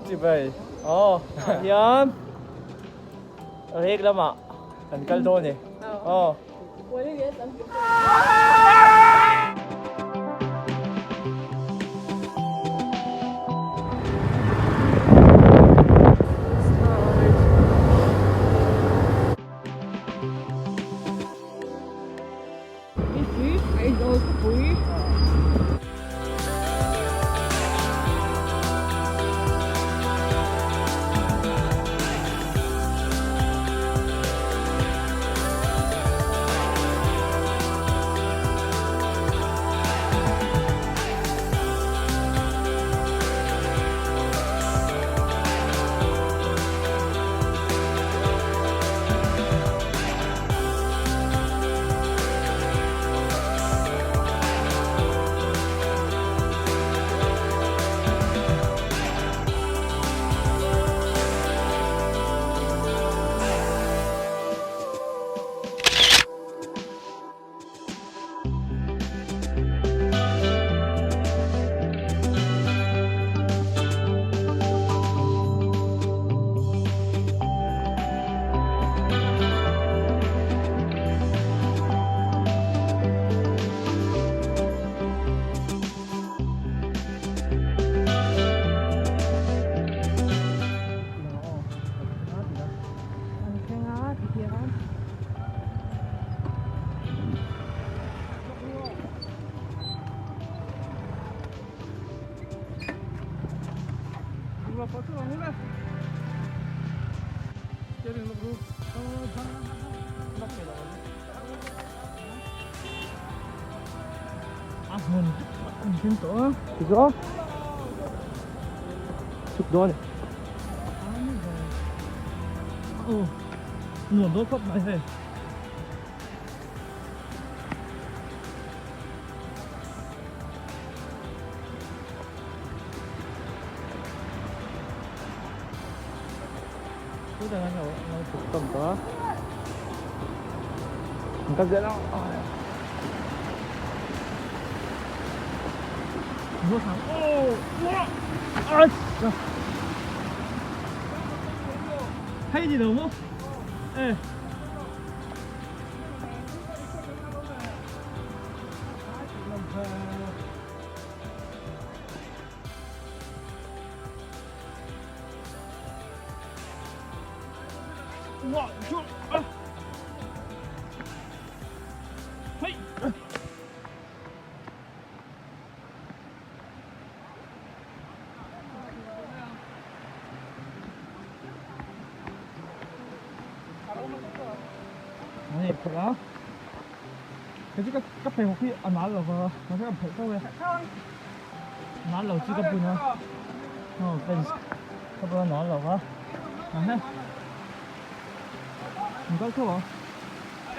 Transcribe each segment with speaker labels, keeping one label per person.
Speaker 1: Chibai. Aw hian rek lamah kan kal dawn e. Aw. A hmun an thleng tawh a tichuan chhuk dawn a ni aw nuam dawn khawp mai hei. Chutah hian lo lo chhuk tawm tawh a an kal zel a hei ni lo maw e. Hei phawrh a kei chu ka pheikhawk hi a nal lo va mahse ka phawrh tho e nal lo chu ka bun a aw fence ka bun a nal lo va mahse an kal tho a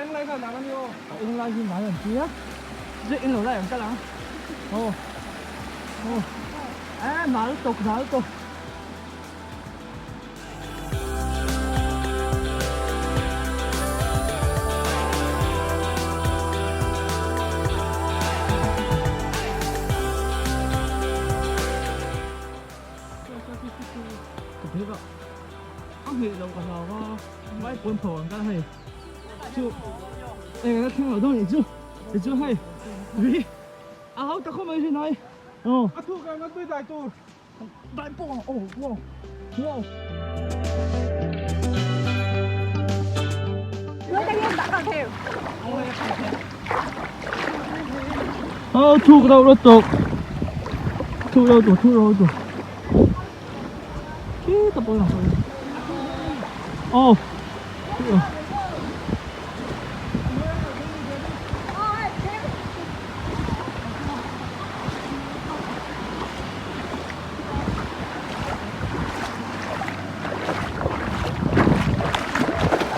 Speaker 2: eng lai kha nal a ni aw
Speaker 1: a eng lai hi nal an ti a chu eng lo lai an kal ang aw aw e nal tawk nal tawk. A ngheh loh ka hlau a vai pawn tho ang kal hei chu eng a thleng lo dawn nih chu tichu hei ui a hau ta khawp mai thin ai aw
Speaker 2: a thuk ang a tui dai tur.
Speaker 1: Dai pawh ang oh wow wow. Ờ, thuk đâu đó tục thuk đâu tục thuk đâu tục khi tập bơi nào ô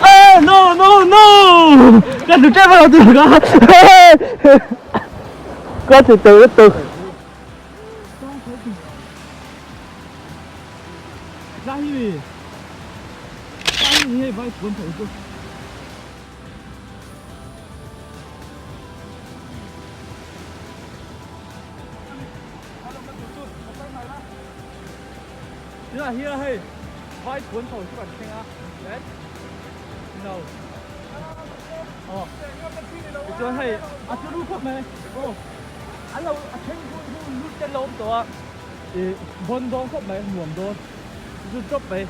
Speaker 1: Ê, no no no Cái từ chết vào từ đó Có từ từ từ Ra hi Ra hi hei vai cuan tho chu. Tunah hian hei vai puan tho chu kan thleng a no aw tichuan hei a turu khawp mai aw an lo a then chu chu lut te an lo awm tawh a ih bawn dawn khawp mai nuam dawn chu chu drop mai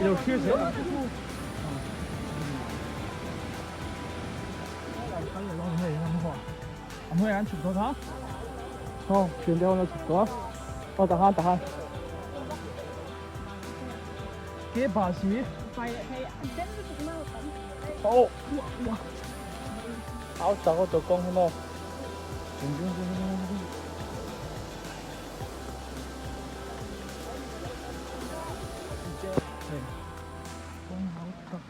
Speaker 1: i lo thlir zel ang a hnuaiah an chhuk dawn a aw thian te ho an lo chhuk tawh a aw tah khan tah khan ke bal si aw au tak aw tawh kawng hi maw ding ding ding ding ding kawng hau tak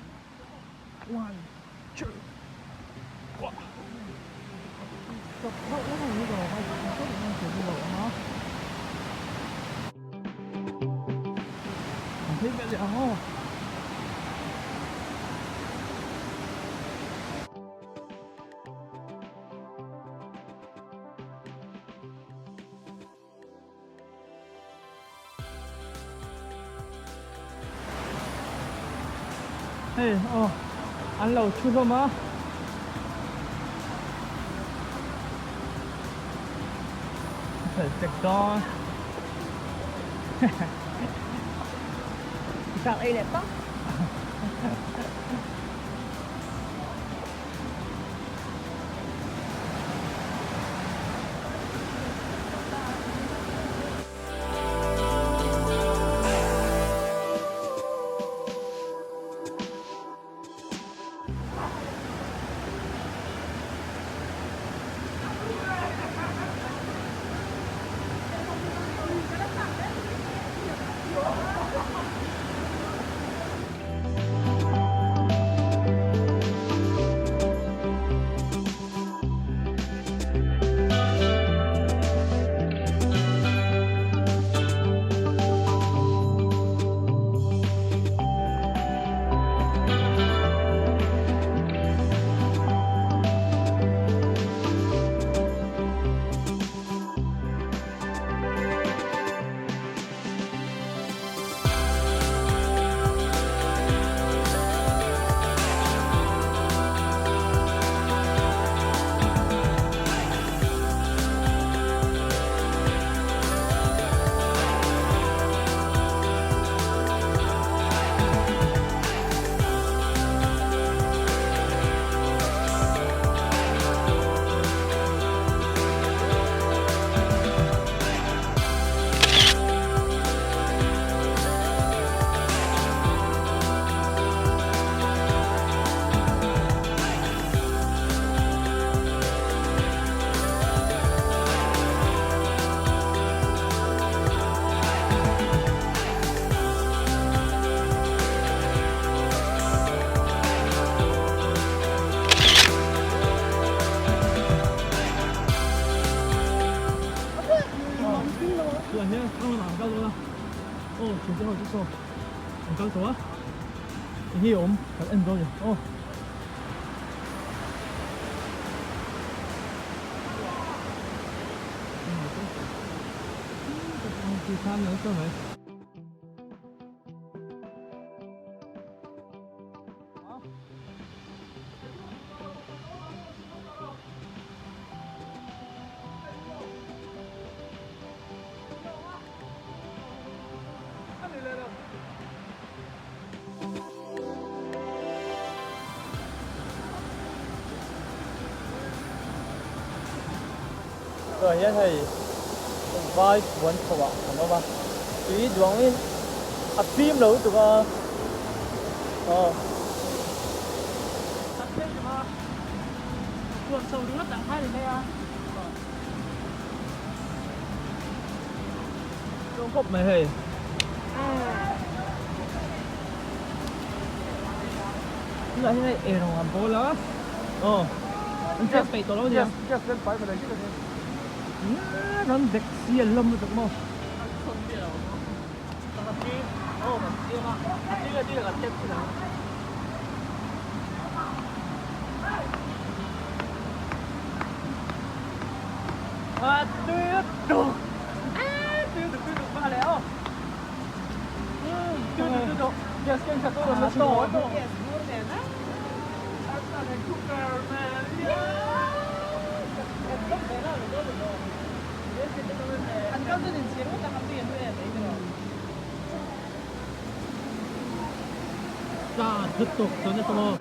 Speaker 1: one two wah An phei ve leh ang aw. Hei aw an lo thu hlawm a. Fel tek dawn.
Speaker 3: Chak ei leh pang.
Speaker 1: Tunah hian thlang lamah an kal dawn a aw thiante ho chu saw an kal tawh a eng nge awm kan en dawn a ni aw. Tunah hian hei vai puan chho ah an awm a tui duang in a fim lo lutuk a aw. Chuang khawp mai hei. Tunah hian hei eirawng an bawl a. Aw. An chhiat peih tawh lo ania.
Speaker 2: Gas len pai mai khi ni.
Speaker 1: Ran dek si an lawm lutuk maw. A tui lutuk. A tui lutuk tui lutuk va leh aw. Gas keng khat rawn la chhuak a.
Speaker 3: Gas bur nen a. An kal chuan inchhir ngawt ang a tui an em mai tiraw.
Speaker 1: Cha lutuk chuan a tawp.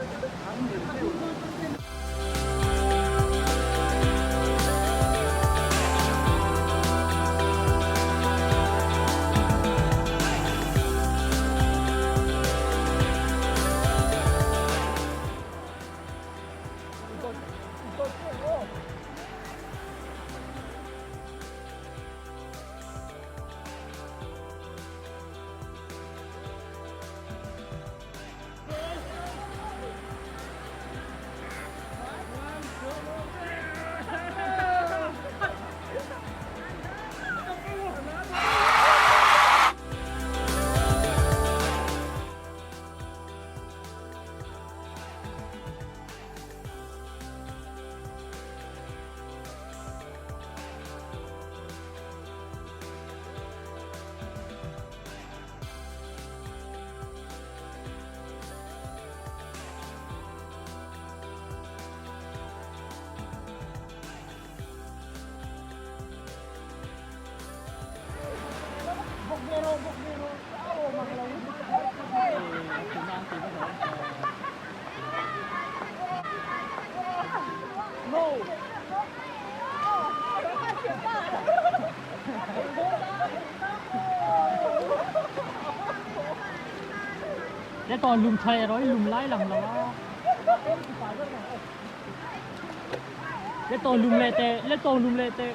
Speaker 1: Let aw lum thai erawh i lum lai lang lo a. Let aw lum leh teh, let aw lum leh teh.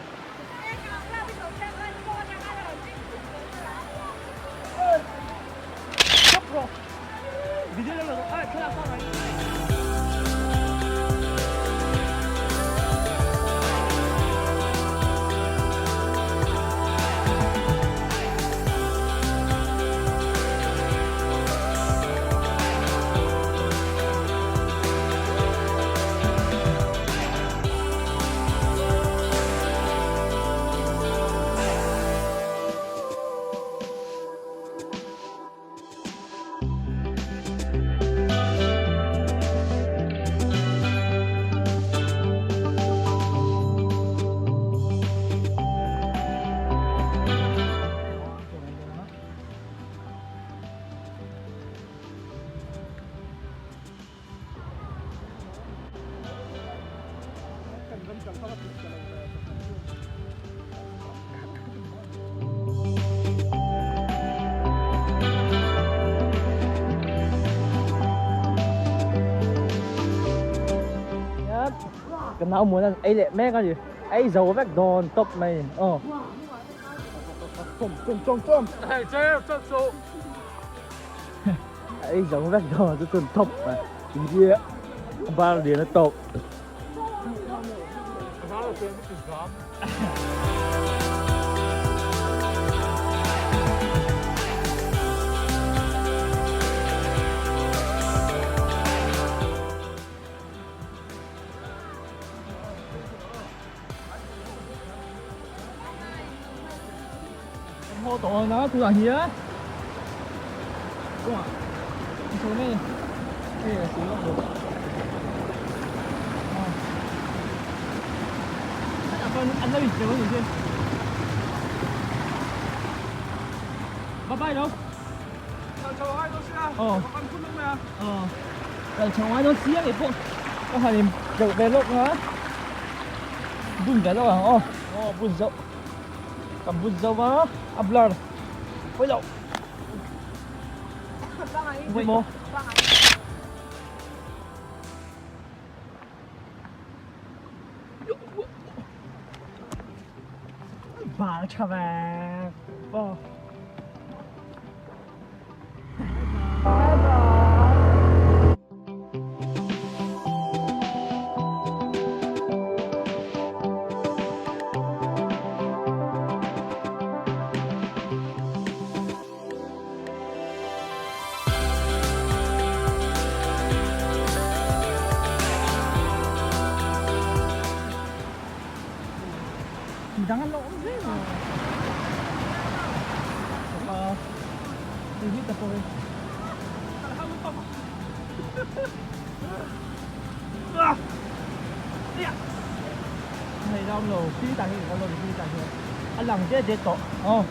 Speaker 1: Ka nau muan an ei leh mek a ni ei zo vek dawn tawp mai aw. Ei zo vek dawn chu chun tawp mai bar lian a tawp. Haw tawh na tunah hian kawngah an chho mai a ni hei a sir lawk bawk a chuan an lo incheu a nih hi bye bye lo
Speaker 2: Kal chho angai dawn sia kan phun lawk mai a
Speaker 1: kal chho angai dawn sia ngei pawh ka han in tleuh ve lawk a bun ve lawk ang aw aw bun zauh Ka but zo va a blur pawi loh Pawi maw Bal tha ve aw. Midang an lo awm zel a. TV te pawh hi. Hei ram lo pi tak hi kan lo pi tak hi a lang det det tawh aw.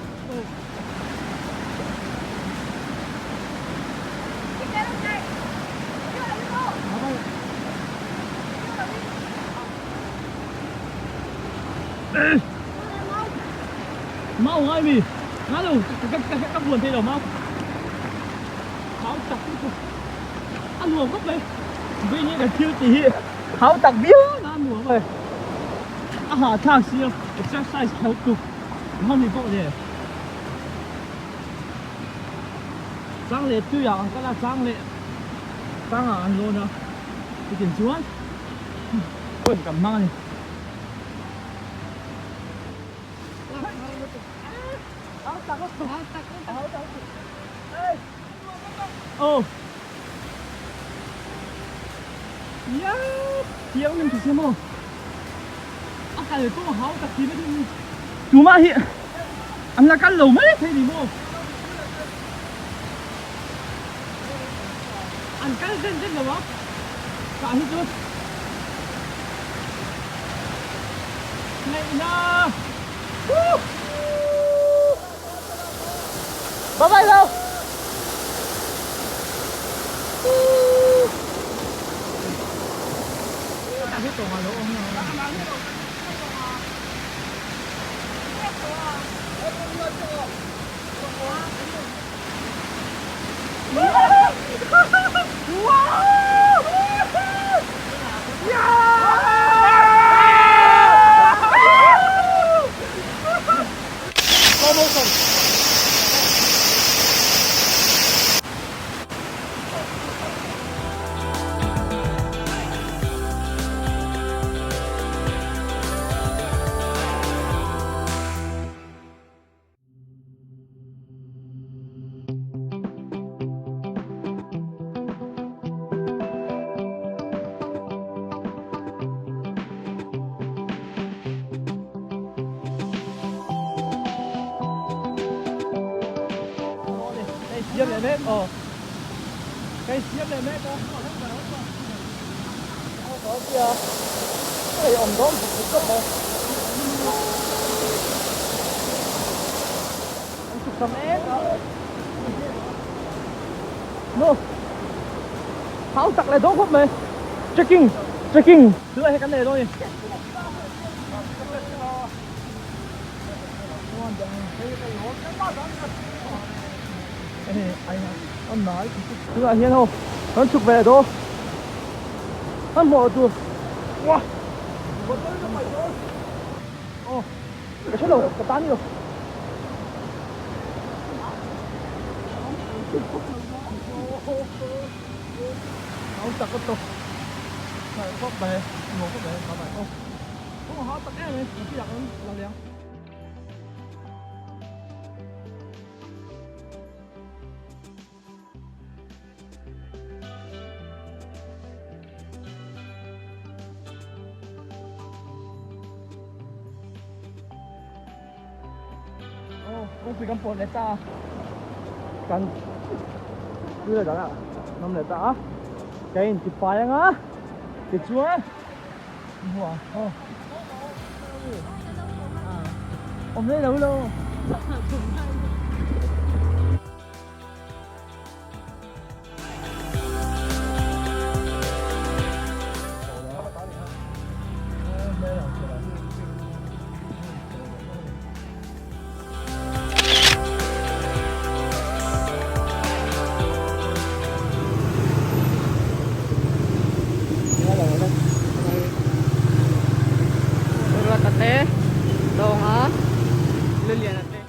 Speaker 1: Mau ngai mi ngai lo ka ka ka buan thei lo mau hau tak lutuk a nuam khawp mai vei nge kan thil tih hi hau tak viau na a nuam a a hahthlak sia exercise khelh tuk hman ni pawh le chang leh tuiah an kal a chang leh changah an lawn a chutin chuan hun kan hmang a ni. Oh. Ya, thiang lim thei maw? A kal pawh hau tak ti vek in tumah hi an la kal lo mai thei ni maw? An kal zen zen lo a, tah hi chu ngaihna. Bye bye lo. Cây siam leh mek aw cây siam leh mek aw hei awm dawn thuk thuk khawp mai an chhuk ta mek a no hau tak leh dawn khawp mai trekking trekking tunah hian kan nei dawn a ni. Tunah hian ho kan chhuk ve dawn kan hmuh tur wah aw ka hre lo ka tan lo hau tak lutuk khawp mai nuam khawp mai hau mai aw. Kawng a hau tak em mai, kan piah kan la leng. Aw, kawngpui kan pawh leh ta a, kan tui leh dangah an awm leh ta a, kan intifai anga tichuan. Awm hle lo lo.
Speaker 3: Ruata te Dawnga Luliana te.